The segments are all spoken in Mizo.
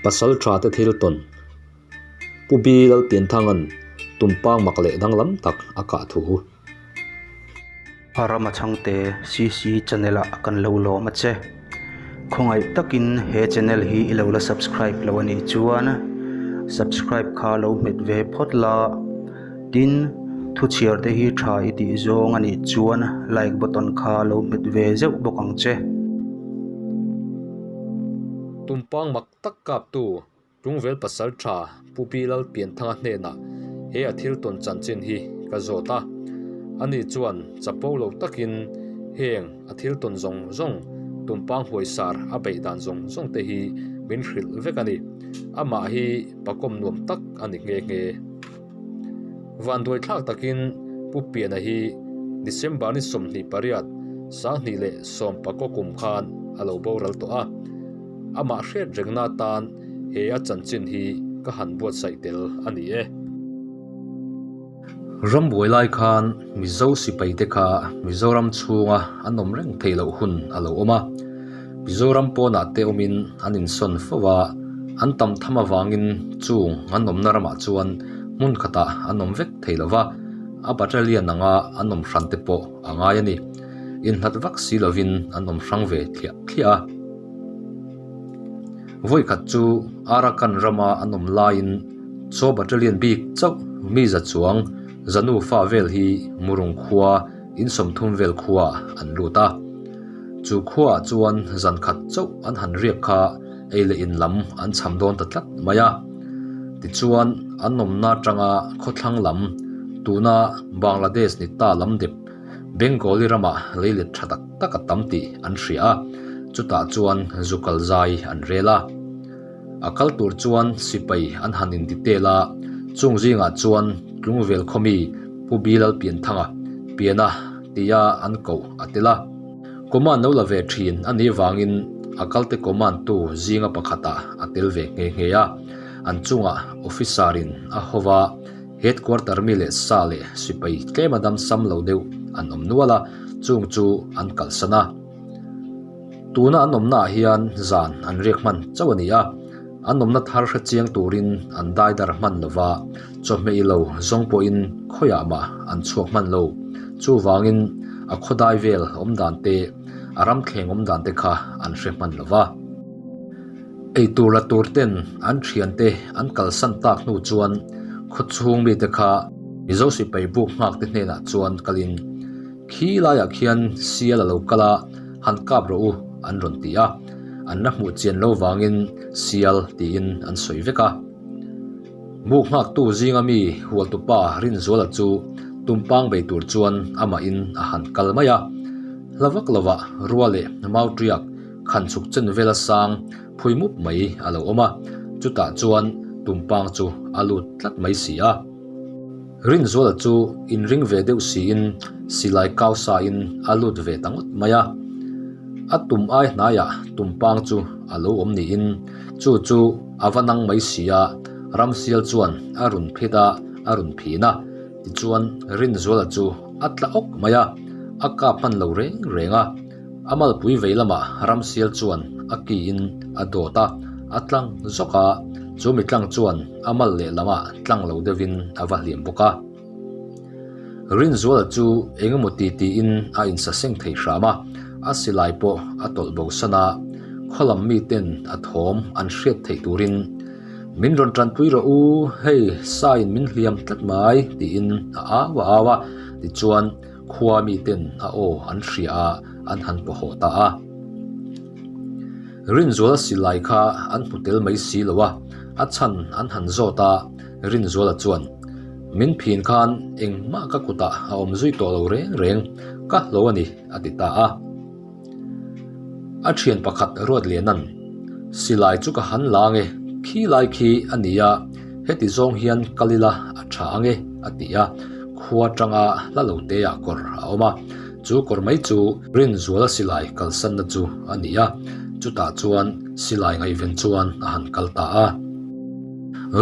Pasal tha te thil tawn Pu Bi Lalpianthanga'n tumpang mak leh danglam tak a kah thu. A rama chhangte CC channel ah kan lo lawm a che. Khawngaih takin he channel hi i lo la subscribe lo a nih chuan subscribe kha lo hmet ve phawt la. Tin, thu chhiar te hi tha i tih zawng a nih chuan like button kha lo hmet ve zeuh bawk ang che. Tumpang mak tak kaptu Tlungvel pasal tha Pu Pi Lalpianthanga hnenah he a thil tawn chanchin hi ka zawt a. Ani chuan chapo lo takin heng a thil tawn zawng zawng Tumpang huaisar a beih dan zawng zawng te hi min hrilh vek a ni. Amah hi pakawm nuam tak a ni nghe nghe. Vanduai thlak takin Pu Piana hi December ni 28, 2019 kum khan a lo boral tawh a. Amah hriat rengna atan he a chanchin hi ka han buatsaih tel a ni e. Rambuai lai khan Mizo sipai te kha Mizoram chhunga an awm reng theih loh hun a lo awm a. Mizoram pawnah te awmin an insawn fo a, an tam tham avangin chung an awmna ramah chuan hmun khatah an awm vek thei lo va, a battalion anga an awm hran te pawh a ngai a ni. Inhlat vak si lovin an awm hrang ve thliah thliah a. Vawikhat chu Arakan rama an awm laiin chaw battalion bik chauh mi za chuang zanu fa vel hi Murung khua in 30 vel khuaah an lut a. Chu khuaah chuan zan khat chauh an han riak kha ei leh in lam an cham dawn ta tlat mai a. Tichuan an awmna atanga khawthlang lam tuna Bangladesh ni ta lam dep Bengali ramah leilet tha tak tak a tam tih an hria a, chutah chuan zu kal zai an rel a. A kal tur chuan sipai an han in detail a, chung zingah chuan Tlungvel khawmi Pu Bilal Pianthanga piana tia an koh a tel a. Command lo la ve thin a nih vangin a kalte command tu zinga pakhatah a tel ve nghe nghe a, an chungah officer in a hova headquarter mi leh sa leh sipai tlema dam sam lo deuh an awm nual a, chung chu an kalsan a. Tuna an awmna ah hian zan an riak hman chauh a ni a, an awmna thar hre chiang turin an daidar hman lova, chawhmeh ilo zawng pawhin khawiah mah an chhuak hman lo. Chuvangin a khawdai vel awm dan te, a ramthleng awm dan te kha an hre hman lova. Eitur la tur ten an thiante an kalsan tak hnu chuan khawchhung mite kha Mizo sipai buk nghak te hnenah chuan kalin, Khi laiah khian sial a lo kal a, han kap rawh u an rawn ti a, an la hmuh chian lo vangin sial tiin an sawi vek a. Buk nghaktu zinga mi hualtupa Rinzuala chu tumpang bei tur chuan amahin a han kal mai a. Hla vak lovah rua leh mauṭiak khan chhuk chen vela sang phui mup mai a lo awm a, chutah chuan tumpang chu a lut tlat mai si a. Rinzuala chu inring ve deuh siin silai kau sain a lut ve ta ngawt mai a. A tum ai hnaiah tumpang chu a lo awm niin chu chu a va nang mai si a, Ramsial chuan a run phit a, a run phin a. Tichuan Rinzuala chu a tla awk mai a, a kap hman lo reng reng a. A malpui vei lamah Ramsial chuan a kiin a dawt a, a tlang zawk a, chu mi tlang chuan a mal lehlamah tlang lo deuhin a va hliam bawk a. Rinzuala chu eng emaw ti tiin a insaseng thei hram a, a silai pawh a tawlh bo san a, khawlam miten a thawm an hriat theih turin, Min rawn tanpui rawh u, hei saiin min hliam tlat mai tiin a au a au a, tichuan Khua miten a aw an hria a, an han pawhawh ta a. Rinzuala silai kha an hmu tel mai si lo a, a chhan an han zawt a, Rinzuala chuan, Min phin khan engmah ka kutah a awm zui tawh lo reng reng, ka hlo a ni, a ti ta a. A thian pakhat Ruatliana'n, Silai chu ka han la ange, khi lai khi a ni a, heti zawng hian kal ila a tha ange, a ti a. Khua tanga hla lo te ah kawr a awm a, chu kawr mai chu Rinzuala silai kalsanna chu a ni a, chutah chuan silai ngaihven chuan a han kal ta a.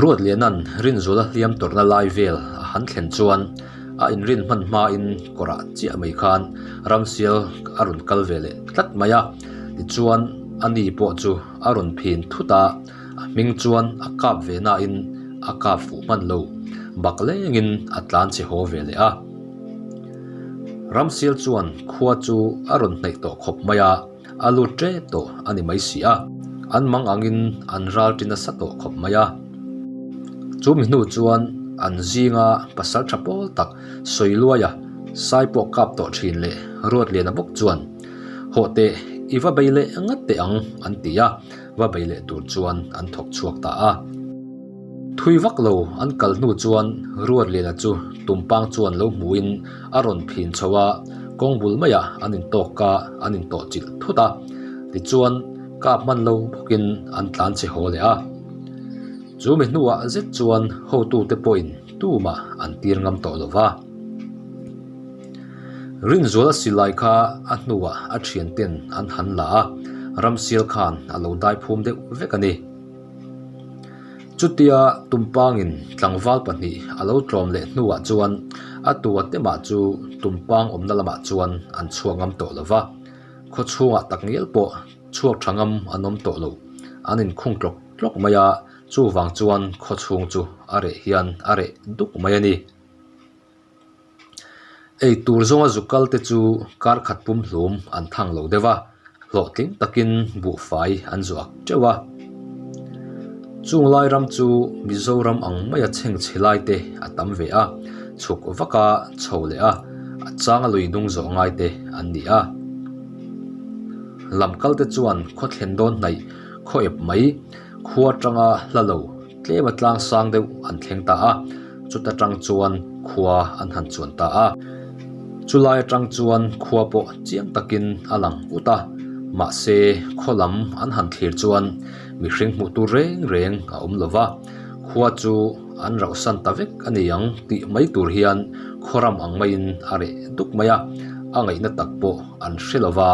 Ruatliana'n Rinzuala hliam tawrhna lai vel a han thlen chuan, A inrin hman hmain kawrah chiah mai khan ramsial a rawn kal ve leh tlat mai a, tichuan a ni pawh chu a rawn phin thut a, A hming chuan a kap ve nain a kap fuh hman lo, bak lengin a tlan chhe haw ve leh a. Ramsial chuan khua chu a rawn hnaih tawh khawp mai a, a lut tep tawh a ni mai si a, an mang angin an ral ti nasa tawh khawp mai a. Chu mi hnu chuan an zinga pasal tha pawl tak Sawiluaia sai pawh kap tawh thin leh Ruatliana bawk chuan, Hawh teh, i va bei leh ngat teh ang, an ti a, va bei leh tur chuan an thawk chhuak ta a. Thui vak lo an kal hnu chuan Ruatliana chu tumpang chuan lo hmuhin a rawn phin chho a, kawng bul maiah an intawk a, an intawh chilh thut a. Tichuan, kap hman lo bawkin an tlan che haw leh a. Chu mi hnuah zet chuan hotute pawhin tumah an tir ngam tawh lo va. Rinzuala silai kha a hnuah a thianten an han la a, ramsial khan a lo dai phum deuh vek a ni. Chutia Tumpangin tlangval pahnih a lo tlawm leh hnuah chuan a tua te mah chu Tumpang awmna lamah chuan an chhuak ngam tawh lo va, khaw chhungah takngial pawh chhuak tha ngam an awm tawh lo, an inkhung tlawk tlawk mai a, chuvang chuan khaw chhung chu a reh hian a reh duk mai a ni. Ei tur zawnga zu kal te chu kar khat pum hlum an thang lo deuh a, hlawhtling takin buhfai an zu ak teuh a. Chung lai ram chu Mizoram ang maia chheng chhe lai te a tam ve a, chhuk vaka chho leh a, a changa lui dung zawh ngai te an ni a. Lam kal te chuan khaw thlen dawn hnaih khaw ep mai khua atanga hla lo Tlem a tlang sang deuh an thleng ta a, chuta tang chuan khua an han chuan ta a. Chulai atang chuan khua pawh chiang takin a lang ut a, mahse khaw lam an han thlir chuan mihring hmuh tur reng reng a awm lo va, khua chu an rauhsan ta vek a ni ang tih mai tur hian khaw ram ang maiin a reh duk mai a, a ngaihna tak pawh an hre lo va,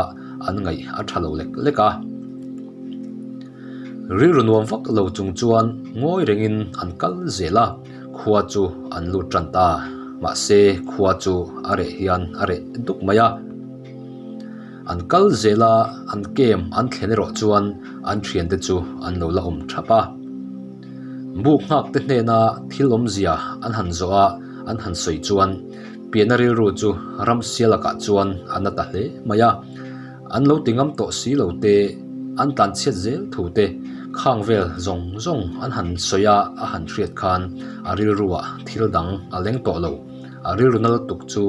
an ngaih a tha lo lek lek a. Rilru nuam vak lo chung chuan ngawi rengin an kal zel a, khua chu an lut tan ta. Mahse, khua chu a reh hian a reh duk mai a. An kal zel a, an kem an thlen erawh chuan an thiante chu an lo la awm thap a. Buk nghak te hnena thil awmzia an han zawh a, an han sawi chuan pianna rilru chu ramsia lakah chuan a na ta hle mai a. An lo ti ngam tawh si lo te, an tlan chhiat zel thu te, khang vel zawng zawng an han sawi a, a han hriat khan a rilruah thil dang a leng tawh lo. A rilru na lutuk chu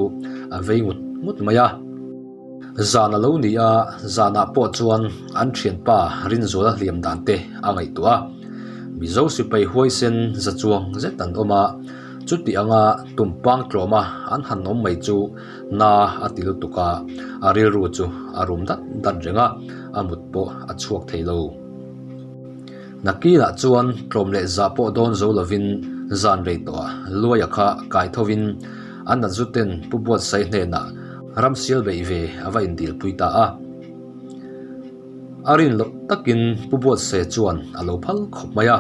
a vei ngut ngut mai a. Zan a lo ni a, zanah pawh chuan an thianpa Rinzuala hliam dan te a ngaihtuah a. Mizo sipai huaisen za chuang zet an awm a, chuti anga tumpang tlawma an han awm mai chu Na a ti lutuk a, a rilru chu a rum dat dat reng a, a mut pawh a chhuak thei lo. Nakinah chuan tlawm leh zah pawh dawn zo lovin zan rei tawh a, Luaia kha kai thovin a natzuten Pu Buatsaih hnenah ramsial beih ve a va indilpui ta a. A rin loh takin Pu Buatse chuan a lo phal khawp mai a,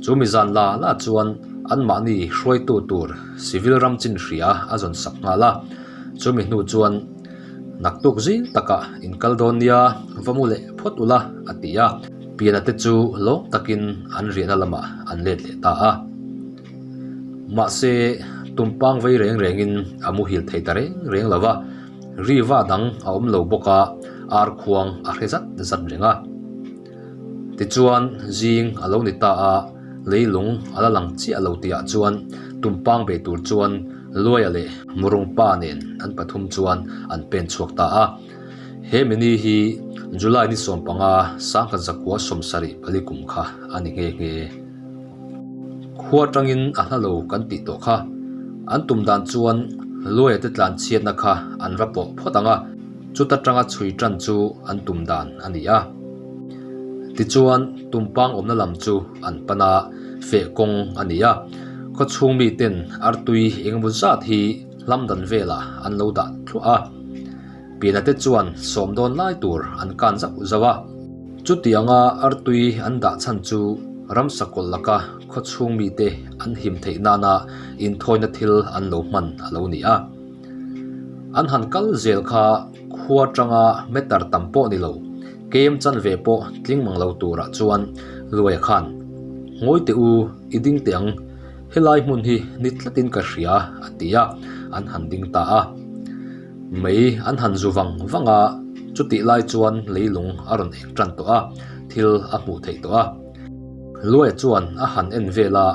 chu mi zan la la chuan anmahni hruaitu tur civil ram chin hria a zawn sak nghal a, chu mi hnu chuan naktuk zing takah in kal dawn nia va mu leh phawt ula a ti a, piana te chu lawm takin an riahna lamah an let leh ta a. Mahse, tumpang vei reng rengin a muhil thei ta reng reng lo va. Riva dang a awm lo bawk a, ar khuang a hre zat zat reng a. Tichuan, zing a lo ni ta a, leilung a la lang chiah lo tihah chuan tumpang bei tur chuan Luaia leh Murungpa nen an pathum chuan an pen chhuak ta a. He mini hi July ni 15 sangkhat zakua 74 kum kha a ni nghe nghe. Khua tangin a hla lo kan tih tawh kha. An tum dan chuan Luaia te tlan chhiatna kha an va pawh phawt ang a, chuta tanga chhui tan chu an tum dan a ni a. Tichuan tumpang awmna lam chu an pan a, feh kawng a ni a. Khawchhung miten artui engemaw zat hi hlam dan velah an lo dah thluah a. Piana te chuan sawm dawn lai tur an kan zauh zauh a. Chutianga artui an dah chhan chu ramsa kawlh laka khawchhung mite an him theih nana inthawina thil an lo hman a lo ni a. An han kal zel kha khua tanga meter tam pawh ni lo, kem chanve pawh tling mang lo turah chuan Luaia khan. Ngawi teh u, i ding teh ang, helai hmun hi ni tlatin ka hria, a ti a, an han ding ta a. Mei an han zu vang vang a, chutih lai chuan leilung a rawn eng tan tawh a, thil a hmuh theih tawh a. Luaia chuan a han en vel a,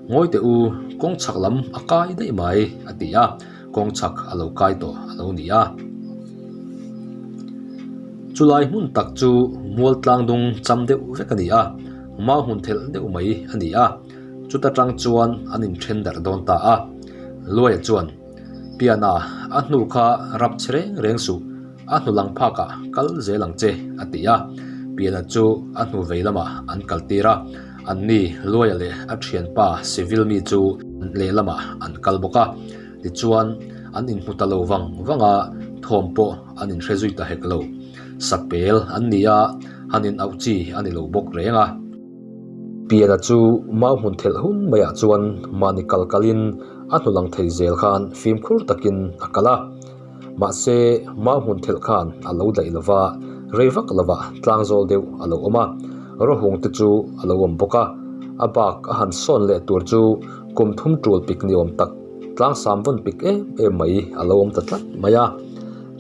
Ngawi teh u, kawng chhak lam a kai daih mai, a ti a, kawng chhak a lo kai tawh a lo ni a. Chulai hmun tak chu mual tlang dung cham deuh vek a ni a, mau hmun thelh deuh mai a ni a, chuta tang chuan an inthen darh dawn ta a. Luaia chuan, Piana, a hnu kha rap che reng reng suh, a hnu lang phakah kal zel ang che, a ti a. Piana chu a hnu vei lamah an kal tir a, anni Luaia leh a thianpa civil mi chu lehlamah an kal bawk a. Tichuan, an inhmu ta lo vang vang a, thawm pawh an inhre zui ta hek lo. Sapel an ni a, han in auh chi a ni lo bawk reng a. Piana chu mau hmun thelh hun maiah chuan mahni kal kalin a hnu lang thei zel khan fimkhur takin a kal a. Mahse, mau hmun thelh khan a lo daih lo va, rei vak lovah tlang zawl deuh a lo awm a, rawhung te chu a lo awm bawk a. A bak a han sawn leh tur chu kum thum tul pik ni awm tak Tlangsam vawn pik em em mai a lo awm ta tlat mai a,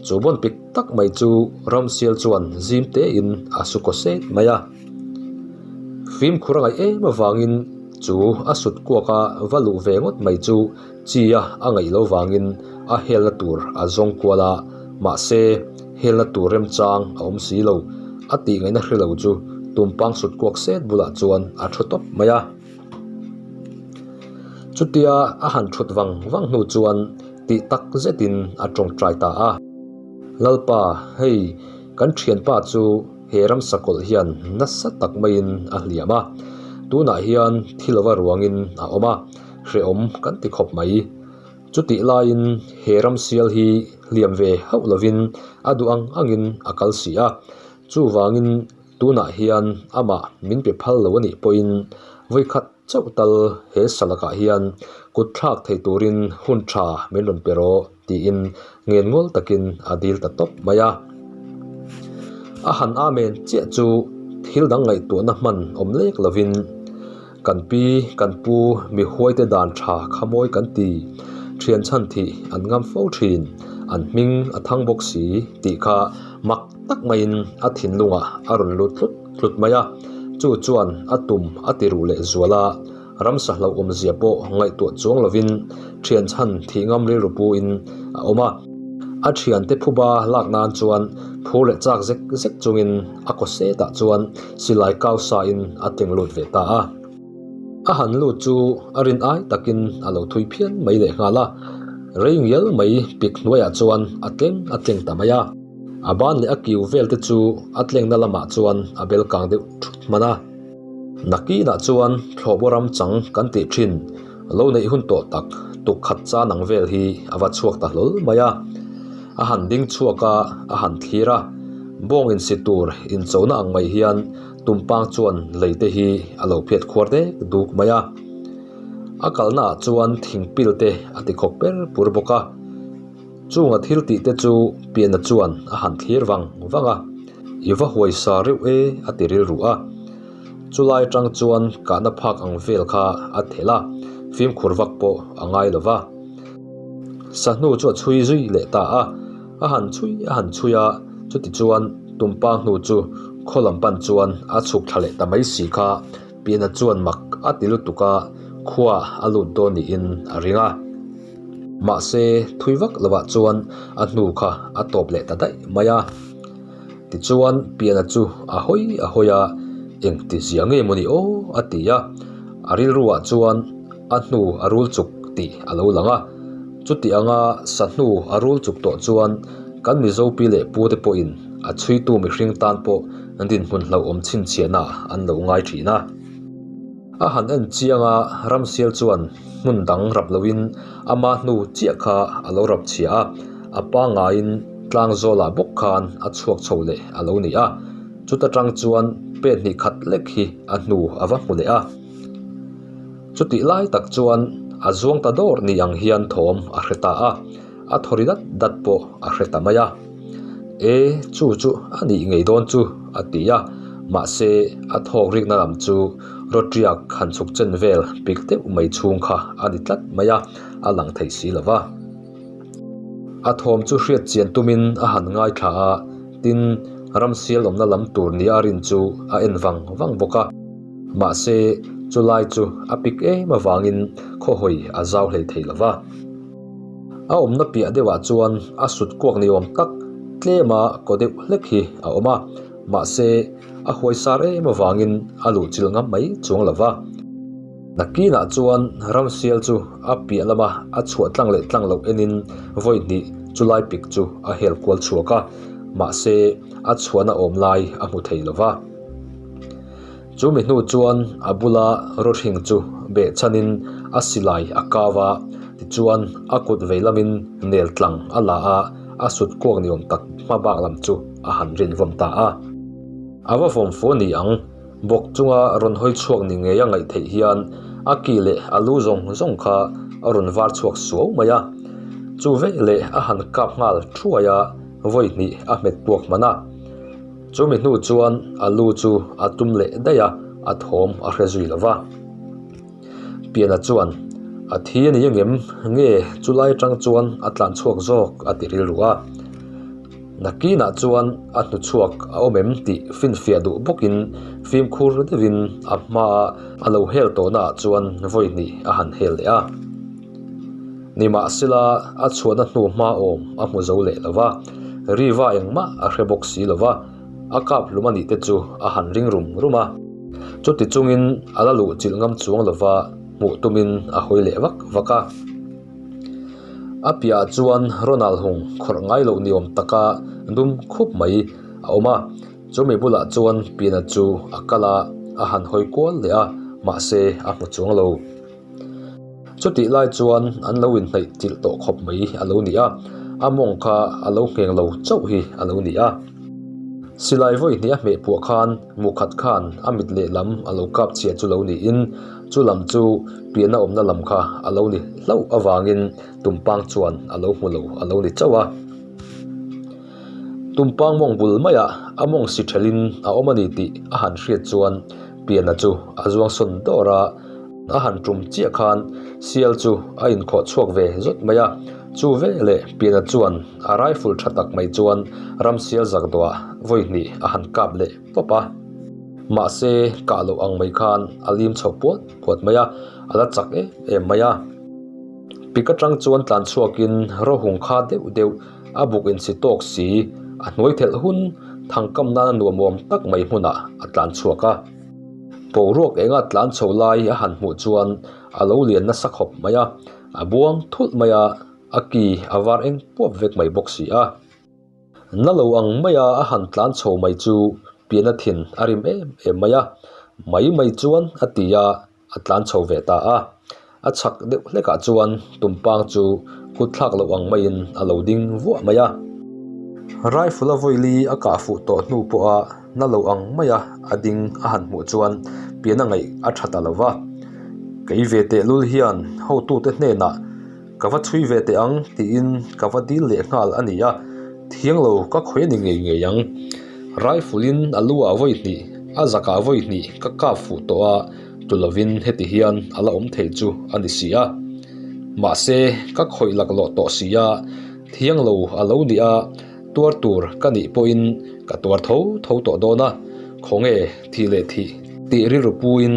chu vawn pik tak mai chu ramsial chuan zim tein a su kaw set mai a. Fimkhur a ngaih em avangin chu a sut kuaka va luh ve ngawt mai chu chi a a ngaih lo vangin a helna tur a zawng kual a, mahse helna tur remchang a awm si lo, a tih ngaihna hre lo chu tumpang sut kuak set bulah chuan a thu tawp mai a. Chutia a han thut vang vang hnu chuan tih tak zetin a tawngtai ta a. Lalpa, hei kan thianpa chu he ramsa kawlh hian nasa tak maiin a hliam a, tunah hian thi lova ruangin a awm a, hrehawm kan ti khawp mai. Chutih laiin he ramsial hi hliam ve hauh lovin a duh ang angin a kal si a, chuvangin Tunah hian amah min pe phal lo a nih pawhin vawikhat chauh tal he salakah hian kut thlak thei turin hun tha min rawn pe rawh tiin ngen ngawl takin a dil ta tawp mai a. A han amen chiah chu thil dang ngaihtuahna hman awm lek lovin kan pi kan pu mi huaite dan tha kha mawi kan ti, thian chhan thih an ngam fo thin, an hming a thang bawk si tih kha mak tak maiin a thinlungah a rawn lut tlut tlut mai a, chu chuan a tum a ti ruh leh zual a, ramsa hlauhawmzia pawh ngaihtuah chuang lovin thian chhan thih ngam rilru puin a awm a. A thiante phuba lak nan chuan phur leh chak zek zek chungin a kaw setah chuan silai kau sain a teng lut ve ta a. A han lut chu a rin ai takin a lo thui phian mai leh nghal a, rei ngial mai pik hnuaiah chuan a tleng a tleng ta mai a. A ban leh a kiu vel te chu a tlengna lamah chuan a bel kang deuh thut hman a. Nakinah chuan thlawhbaw ram chang kan tih thin lo neih hun tawh tak tuk khat chan ang vel hi a va chhuak ta hlawl mai a. A han ding chhuak a, a han thlir a. Bawng insi tur inchona ang mai hian tumpang chuan lei te hi a lo phiat khuar dek duk mai a. A kalnaah chuan thingpil te a ti khawk per pur bawk a. Chunga thil tih te chu Piana chuan a han thlir vang vang a, I va huai sa reuh e a ti rilru a. Chulai atang chuan kahna phak ang vel kha a thelh a, fimkhur vak pawh a ngai lo va. Sahnu chu a chhui zui leh ta a, a han chhui a han chhui a, chuti chuan Tumpa hnu chu khaw lam pan chuan a chhuk thla leh ta mai si kha Piana chuan mak a ti lutuk a, khua a lut dawn niin a ring a. Mahse, thui vak lovah chuan a hnu kha a tawp leh ta daih mai a. Tichuan, Piana chu a hawi a hawi a, Engti zia nge maw ni aw? a ti a. A rilruah chuan a hnu a rul chuk tih a lo lang a. Chuti anga sa hnu a rul chuk tawh chuan kan Mizo pi leh pu te pawhin a chhuitu mihring tan pawh dinhmun hlauhawm chhinchhiahna an lo ngai thin a. A han en chiang a, Ramsial chuan hmun dang rap loin ama hnu chiah kha a lo rap chhia a, a pangaiin tlang zawlah bawk khan a chhuak chho leh a lo ni a. Chuta tang chuan pen hnih khat lek hi a hnu a va hmu leh a. Chutih lai tak chuan a zuang ta dawr ni ang hian thawm a hre ta a, a thaw ri dat dat pawh a hre ta mai a. E, chu chu a nih ngei dawn chu, a ti a. Mahse, a thawk rikna lam chu rawtriak han chhuk chen vel pik deuh mai chhung kha a ni tlat mai a, a lang thei si lo va. A thawm chu hriat chian tumin a han ngaithla a, tin, ramsial awmna lam tur nia a rin chu a en vang vang bawk a. Mahse, chulai chu a pik em avangin khawhawi a zau hlei thei lo va. A awmna piah deuhah chuan a sut kuak ni awm tak tlema kaw deuh hlek hi a awm a, mahse a huai sar em avangin a luh chil ngam mai chuang lo va. Nakinah chuan ramsial chu a piah lama a chhuah tlang leh tlang loh enin vawi hnih chulai pik chu a hel kual chhuak a, mahse a chhuahna awm lai a hmu thei lo va. Chu mi hnu chuan a bula rawhring chu behchhanin a silai a kau a, tichuan a kut vei lamin nel tlang a la a, a sut kuak ni awm tak hma bak lam chu a han rin vawm ta a. A va vawm fu a ni ang, bawk chunga rawn hawi chhuak ni ngei a ngaih theih hian a ki leh a lu zawng zawng kha a rawn var chhuak suau mai a. Chu veleh a han kap nghal thuai a, vawi hnih a hmet puak hman a. Chumi hnu chuan a lu chu a tum leh daih a, a thawm a hre zui lo va. Piana chuan, A thi a ni angem? Nge chulai atang chuan a tlan chhuak zawk a ti rilru a. Nakinah chuan a hnu chhuak a awm em tih finfiah duh bawkin fimkhur deuhin a hmaa a lo hel tawhnaah chuan vawi hnih a han hel leh a. Nimahsela, a chhuahna hnu hma awm a hmu zo leh lo va, Riva engmah a hre bawk si lo va, a kap hlum a nih te chu a han ring rum rum a. Chuti chungin a la luh chilh ngam chuang lo va, hmuh tumin a hawi leh vak vak a. A piahah chuan Ronald hung khawrh ngai loh ni awm taka dum khup mai a awm a, chumi bulah chuan Piana chu a kal a, a han hawi kual leh a, mahse a hmu chuang lo. Chutih lai chuan an lo inhnaih chilh tawh khawp mai a lo ni a, a mawng kha a lo ngheng lo chauh hi a lo ni a. Silai vawi hnih a hmeh puah khan mukhat khan a mit lehlam a lo kap chhia chu lo niin chu lam chu pianna awmna lam kha a lo ni hlauh avangin tumpang chuan a lo hmu lo a lo ni chauh a. Tumpang mawng bul maiah a mawng si thelin a awm a ni tih a han hriat chuan pianna chu a zuang sawn dawr a. A han tum chiah khan sial chu a inkhawh chhuak ve zawt mai a, chu veleh Piana chuan a rifle tha tak mai chuan ramsial zak dawhah vawi hnih a han kap leh pawp a. Mahse, kah loh ang mai khan a lim chho puat puat mai a, a la chak em em mai a. Pik atang chuan tlan chhuakin rawhung kha deuh deuh a buk insi tawk si, a hnuai thelh hun thangkam nana nuamawm tak mai hmunah a tlan chhuak a. Boruak enga tlan chho lai a han hmuh chuan a lo lian nasa khawp mai a, a buang thulh mai a, a ki a var eng puap vek mai bawk si a. Na lo ang maia a han tlan chho mai chu piana thin a rim em em mai a, mai mai chuan a ti a, a tlan chho ve ta a. A chhak deuh hlekah chuan tumpang chu kut thlak loh ang maiin a lo ding vuah mai a. Rifle a vawili a kah fuh tawh hnu pawha na lo ang maia a ding a han hmuh chuan pian a ngaih a tha ta lo va. Kei ve tehlul hian hotute hnenah Ka va chhui ve teh ang tiin ka va dil leh nghal a ni a, thiang lo ka khawih a ni ngei ngei ang. Rifle in a lu ah vawi hnih, a zak ah vawi hnih ka kap fuh tawh a, tu lovin heti hian a la awm thei chu a ni si a. Mahse, ka khawih laklawh tawh si a, thiang lo a lo ni a, tuar tur ka nih pawhin ka tuar tho tho tawh dawn a, khawnge thih leh thih tih rilru puin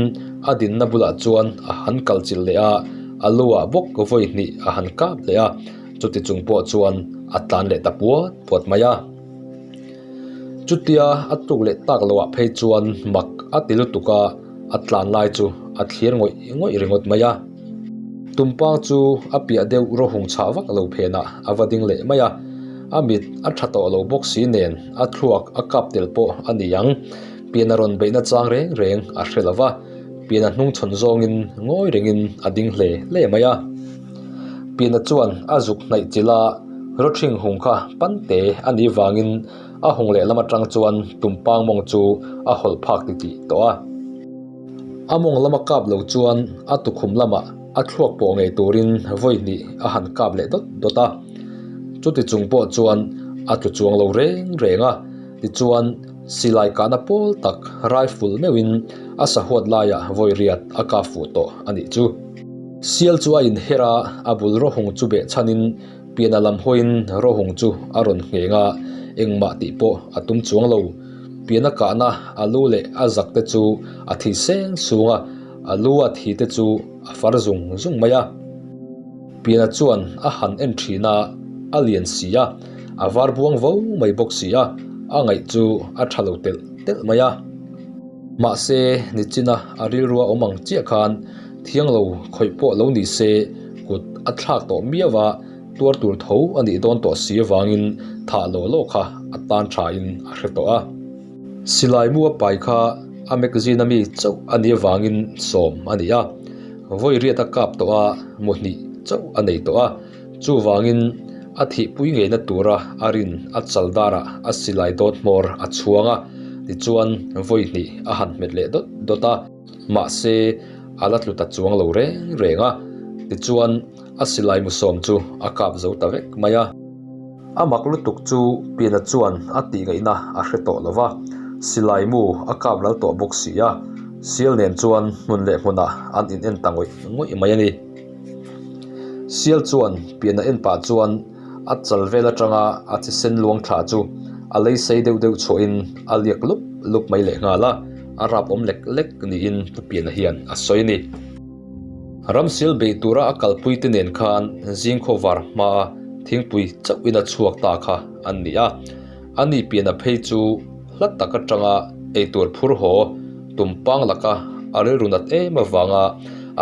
a dinna bulah chuan a han kal chilh leh a, a lu ah bawk vawi hnih a han kap leh a, chuti chung pawh chuan a tlan leh ta puat puat mai a. Chutia a tuk leh tak loh ah phei chuan mak a ti lutuk a, a tlan lai chu a thlir ngawih ngawih ringawt mai a. Tumpang chu a piah deuh rawhung chhah vak lo phenah a va ding leh mai a, a mit a tha tawh lo bawk si nen a thluak a kap tel pawh a ni ang. Pian a rawn beihna chang reng reng a hre lo va, pian a hnung chhawn zawngin ngawi rengin a ding hle hle mai a. Piana chuan a zuk hnaih chilh a, rawthing hung kha pante a nih vangin a hung lehlam atang chuan tumpang mawng chu a hawlh phak titih tawh a. A mawng lama kap lo chuan a tukhum lamah a thluak pawh ngei turin vawi hnih a han kap leh dawt dawt a. Chuti chung pawh chuan a tlu chuang lo reng reng a. Tichuan, silai kahna pawl tak rifle meuhin a sahuat laiah vawi riat a kap fuh tawh a nih chu. Sial chu a inher a, a bul rawhung chu beh chhanin piana lam hawiin rawhung chu a rawn ngheng a, engmah tih pawh a tum chuang lo. Piana kahna a lu leh a zak te chu a thi seng sung a, a lu a thi te chu a far zung zung mai a. Piana chuan a han en thin a, a lian si a, a var buang vo mai bawk si a, a ngaih chu a tha lo telh telh mai a. Mahse, nichina a rilrua awm ang chiah khan thiang lo khawih pawh lo ni se kut a thlak tawh miau a, tuar tur tho a nih dawn tawh si avangin thah law law kha a tan thain a hre tawh a. Silai mu a pai kha a magazine a mi chauh a nih avangin sawm a ni a, vawi riat a kap tawh a, mu hnih chauh a nei tawh a, chuvangin a thihpui ngeina tura a rin a chal darah a silai dawt hmawr a chhuang a, tichuan vawi hnih a han hmet leh dawt dawt a, mahse a la tlu ta chuang lo reng reng a, tichuan a silai mu sawm chu a kap zo ta vek mai a. A mak lutuk chu Piana chuan a tih ngaihna a hre tawh lo va, silai mu a kap ral tawh bawk si a, sial nen chuan hmun leh hmunah an in en ta ngawih ngawih mai a ni. Sial chuan Piana en pah chuan a chal vel atanga a thisen luang thla chu a lei sei deuh deuh chhuahin a liak lup lup mai leh nghal a, a rap awm lek lek niin Pu Piana hian a sawi a ni. Ramsial beih tura a kalpui te nen khan zingkhaw var hmaa thingpui chauhin a chhuak ta kha an ni a. A ni piana phei chu hla tak atanga eitur phur haw tumpang laka a rilru nat em avanga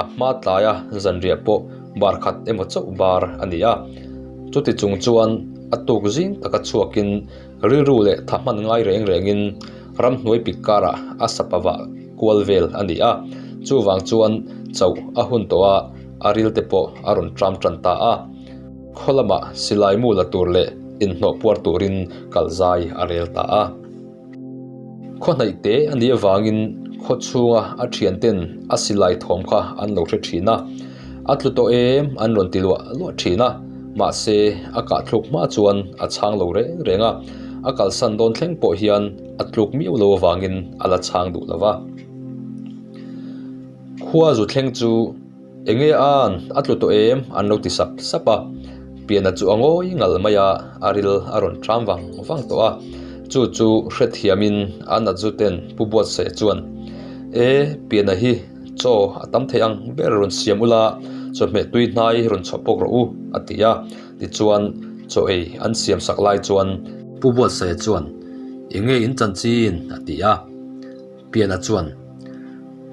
a hma tlaia zanriah pawh bar khat emaw chauh bar a ni a. Chuti chung chuan a tuk zing taka chhuakin Rilru leh tha hman ngai reng rengin ramhnuai pik karah a sapa vah kual vel a ni a, chuvang chuan chauh a hun tawh a, a ril te pawh a rawn tram tan ta a. Khaw lamah silai mu la tur leh inhnawh puar turin kal zai a rel ta a. Khaw hnaih te a nih avangin khaw chhunga a thian ten a silai thawm kha an lo hre thin a, a tlu tawh em an rawn ti luah luah thin a, mahse a kahthluk hma chuan a chhang lo reng reng a, a kalsan dawn thleng pawh hian a tluk miau lo avangin a la chhang duh lo va. Khua zu thleng chu. Enge an, a tlu tawh em? an lo ti sap sap a. Piana chu a ngawi ngal mai a, a ril a rawn ṭam vang vang tawh a. Chu chu hrethiamin a nat zuten Pu Buatsaia chuan, E, Piana hi chaw a tam thei ang ber rawn siam ula, chawhmeh tui hnai rawn chhuah pawk rawh u, a ti a. Tichuan, chaw ei an siam sak lai chuan. Pu Buatsaia chuan, Enge in chanchin? a ti a. Piana chuan,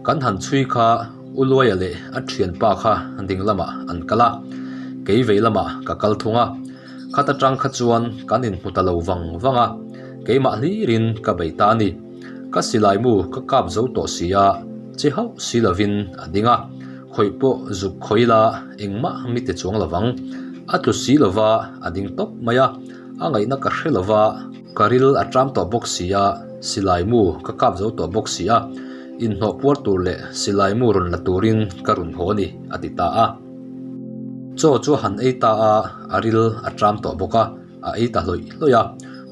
Kan han chhui kha U Luaia leh a thianpa kha ding lamah an kal a, kei vei lamah ka kal thung a. Khat atang kha chuan kan inhmu ta lo vang vang a, keimah hlirin ka bei ta a ni. Ka silai mu ka kap zo tawh si a, che hauh si lovin a ding a, khawih pawh zuk khawih la engmah mi ti chuang lovang. A tlu si lova a ding tawp mai a, a ngaihna ka hre lova. Ka ril a ṭam tawh bawk si a, silai mu ka kap zo tawh bawk si a, inhnawh puar tur leh silai mu rawn la turin ka rawn haw a ni, a ti ta a. Chaw chu a han ei ta a, a ril a ṭam tawh bawk a, a ei ta hlawih hlawih a,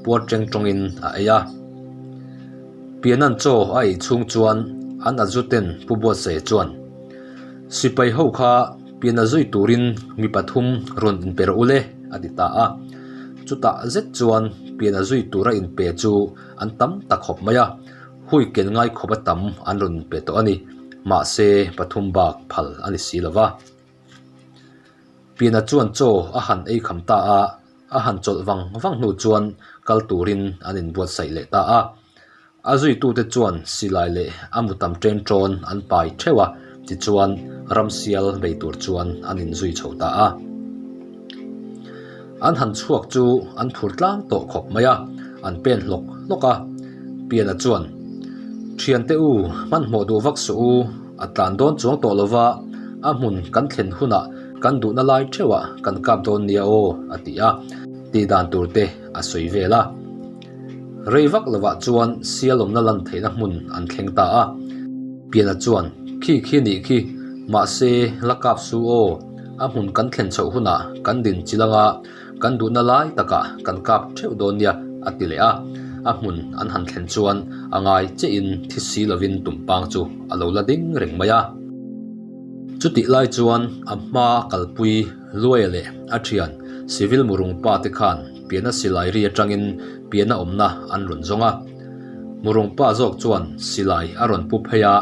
puar ṭeng ṭawngin a ei a. Pianan chaw a ei chhung chuan an azuten Pu Buatsaia chuan, Sipai ho kha Piana zui turin mi pathum rawn inpe rawh u le, a ti ta a. Chutah zet chuan piana zui tura inpe chu an tam ta khawp mai a, hui ken ngai khawp a tam an rawn inpe tawh a ni. Mahse, pathum bak phal a ni si lo va. Piana chuan chaw a han ei kham ta a, a han chawlh vang vang hnu chuan kal turin an inbuatsaih leh ta a. A zuitute chuan silai leh a mu tam ṭen ṭawn an pai ṭheuh a, tichuan ramsial bei tur chuan an inzui chho ta a. An han chhuak chu an phur tlang tawh khawp mai a, an pen hlawk hlawk a. Piana chuan, Ṭhiante u, hmanhmawh duh vak suh u, a tlan dawn chuang tawh lova, a hmun kan thlen hunah kan duhna lai ṭheuhah kan kap dawn nia aw, a ti a, tihdan tur te a sawi vel a. Rei vak lovah chuan sialawmna lan theihna hmun an thleng ta a. Piana chuan, Khi khi nih khi, mahse la kap su aw, a hmun kan thlen chhoh hunah kan din chil anga kan duhna lai takah kan kap theuh dawn nia, a ti leh a. A hmun an han thlen chuan a ngai chiahin thi si lovin tumpang chu a lo la ding reng mai a. Chutih lai chuan a hma kalpui Luaia leh a thian Civil Murung pa te khan piana silai ri atangin piana awmna an rawn zawng a. Murung pa zawk chuan silai a rawn pu phei a,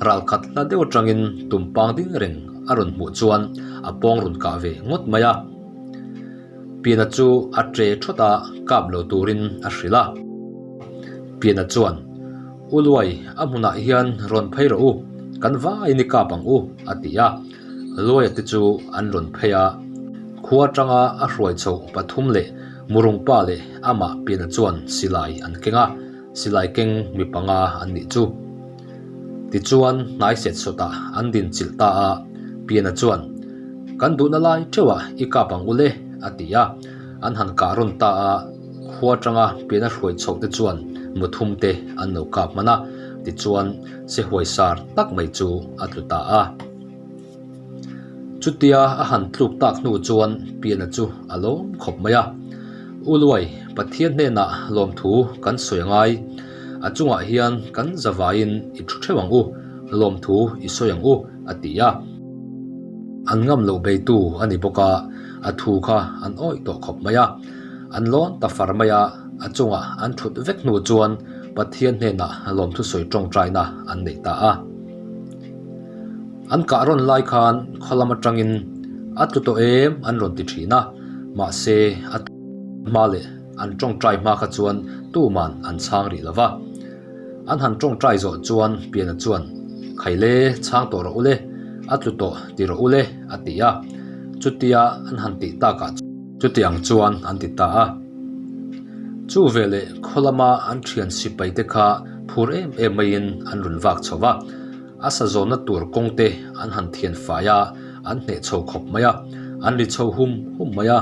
ralkhat hla deuh atangin tumpang ding reng a rawn hmuh chuan a pawng rawn kah ve ngawt mai a. Piana chu a tre thawt a, kap lo turin a hrilh a. Piana chuan, U Luai, a hmunah hian rawn phei rawh u, kan vaiin i kap ang u, a ti a. Luaia te chu an rawn phei a. Khua atanga a hruai chhoh pathum leh Murungpa leh amah Piana chuan silai an keng a, silai keng mi panga an nih chu. Tichuan hnai set sawtah an din chilh ta a, Piana chuan, Kan duhna lai theuhah i kap ang u le, a ti a. An han kah rawn ta a, khua atanga Piana hruai chhoh te chuan muthum te an lo kap hman a, tichuan se huaisar tak mai chu a tlu ta a. Chutia a han tluk tak hnu chuan Piana chu a lawm khawp mai a. U Luai, Pathian hnenah lawmthu kan sawi a ngai. A chungah hian kan zavaiin i thu theuh ang u, lawmthu i sawi ang u, a ti a. An ngam loh beitu a ni bawk a, a thu kha an awih tawh khawp mai a. An lawn ta far mai a, a chungah an thut vek hnu chuan Pathian hnenah lawmthu sawi tawngtaina an nei ta a. An kah rawn lai khan khaw lam atangin a tlu tawh em an rawn ti thin a, mahse a hma leh an tawngtai hma kha chuan tuman an chhang rih lo va. An han tawngtai zawh chuan Piana chuan, Khaile chhang tawh rawh ule, a tlu tawh ti rawh ule a ti a, chutia an han tih takah chutiang chuan an ti ta a. Chu veleh khaw lama an thian sipai te kha phur em em maiin an rawn vak chho va. A sa zawnna tur kawng te an han thian fai a, an hneh chho khawp mai a, an ri chho hum hum mai a.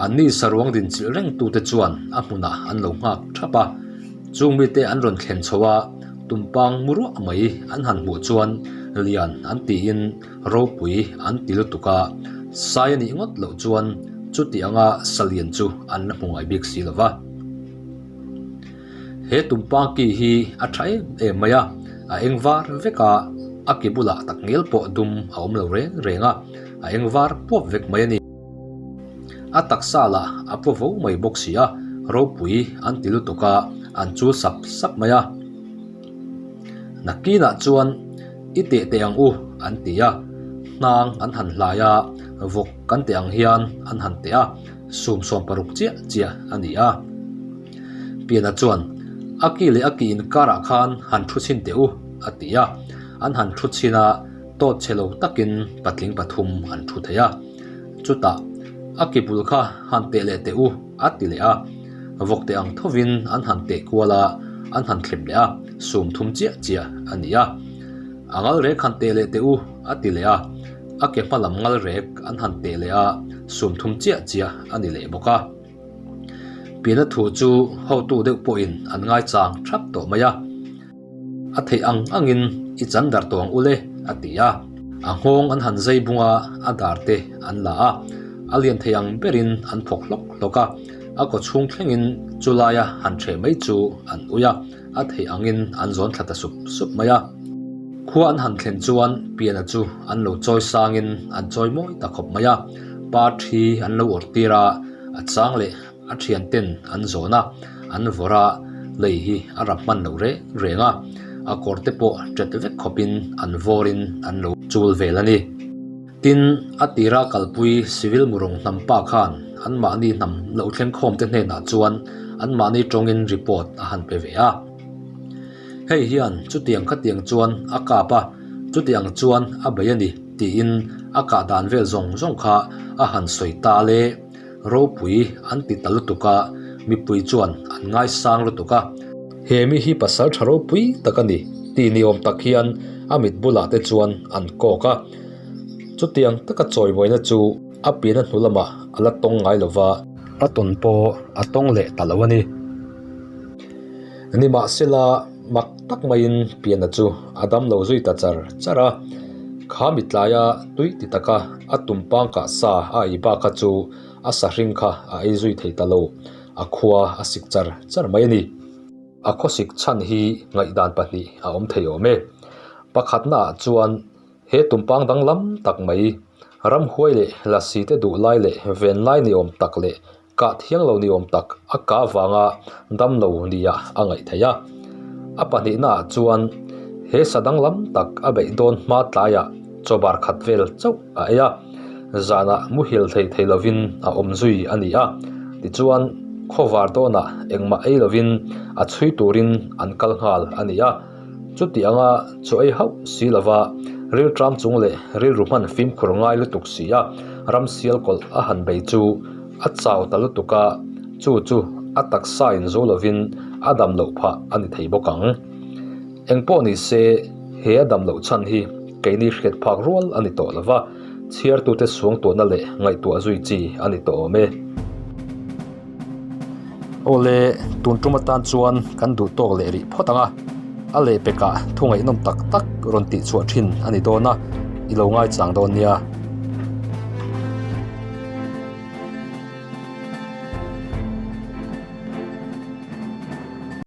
Anni saruang din chilh reng tute chuan a hmunah an lo nghak thap a, chung mite an rawn thlen chho a, tumpang mu ruah mai an han hmuh chuan lian an tiin ropui an ti lutuk a, sai a nih ngawt loh chuan chuti anga sa lian chu an la hmu ngai bik si lo va. He tumpang ki hi a tha em em mai a, a eng var vek a, a ke bulah tak ngial pawh dum a awm lo reng reng a, a eng var puap vek mai a ni. A taksa lah a paw vo mai bawk si a, ropui an ti lutuk a, an chul sap sap mai a. Nakinah chuan i teh teh ang u an ti a, hnang an han hlai a, vawk kan teh ang hian an han teh a, sum 60 chiah chiah a ni a. Piana chuan, A ki leh a ki inkarah khan han thu chhin teh u, a ti a. An han thu chhin a, tawt chhe lo takin patling pathum an thu thei a. Chutah, A ki bul kha han teh leh teh u, a ti leh a. Vawk teh ang thovin an han teh kual a, an han thlep leh a, sum thum chiah chiah a ni a. A ngal rek han teh leh teh u, a ti leh a. A ke hma lam ngal rek an han teh leh a, sum thum chiah chiah a ni leh bawk a. Piana thu chu hotu deuh pawhin an ngaichang thap tawh mai a. A theih ang angin i chan dar tawh ang ule a ti a. A nghawng an han zai bung a, a dar te an la a. A lian thei ang berin an phawk hlawk hlawk a. A kaw chhung thlengin chu laia han ṭheh mai chu an ui a, a theih angin an zawn thla ta sup sup mai a. Khua an han thlen chuan Piana chu an lo chawi sangin an chawi mawi ta khawp mai a. Pa ṭhi an lo awrh tir a. A chang leh a thian ten an zawn a, an vawrh a, lei hi a rap hman lo reng reng a, a kawr te pawh ṭet vek khawpin an vawrin an lo chul vel a ni. Tin, a tira kalpui civil murung hnam pa khan anmahni hnam lo thleng khawm te hnenah chuan anmahni tawngin report a han pe ve a. Hei hian chutiang khatiang chuan a kap a, chutiang chuan a bei a ni tiin a kah dan vel zawng zawng kha a han sawi ta le. Ropui an ti ta lutuk a, mipui chuan an ngaisang lutuk a. He mi hi pasal tha ropui tak a ni tih ni awm tak hian a mit bulah te chuan an kawk a. Chutiang taka chawimawiina chu a pian a hnu lamah a la tawng ngai lo va. A tawn pawh a tawng leh ta lo a ni. Nimahsela, mak tak maiin piana chu a dam lo zui ta char char a. Kha mitlaia tui ti taka a tumpang kah sa a ei bak kha chu a sahring kha a ei zui thei ta lo. A khua a sik char char mai a ni. A khawsik chhan hi ngaihdan pahnih a awm thei awm e. Pakhatnaah chuan he tumpang danglam tak mai, ramhuai leh lasi te duh lai leh ven lai ni awm tak leh kah thiang lo ni awm tak a kah vanga dam lo nia a ngaih theih a. A pahnihnaah chuan he sa danglam tak a beih dawn hma tlaiah chaw bar khat vel chauh a ei a, zanah muhil thei thei lovin a awm zui a ni a. Tichuan, khawvar dawnah engmah ei lovin a chhui turin an kal nghal a ni a. Chuti anga chaw ei hauh si lova rilṭam chung leh rilru hman fimkhur ngai lutuk si a, ramsial kawlh a han bei chu a chau ta lutuk a, chu chu a taksa in zo lovin a dam loh phah a ni thei bawk ang. Eng pawh ni se, he a dam loh chhan hi keini hriat phak rual a ni tawh lova, chhiartute suangtuahna leh ngaihtuah zui chi a ni tawh awm e. Awle, tun tum atan chuan kan duh tawk leh rih phawt ang a, a lehpekah thu ngaihnawm tak tak rawn tihchhuah thin a ni dawn a, i lo ngaichang dawn nia.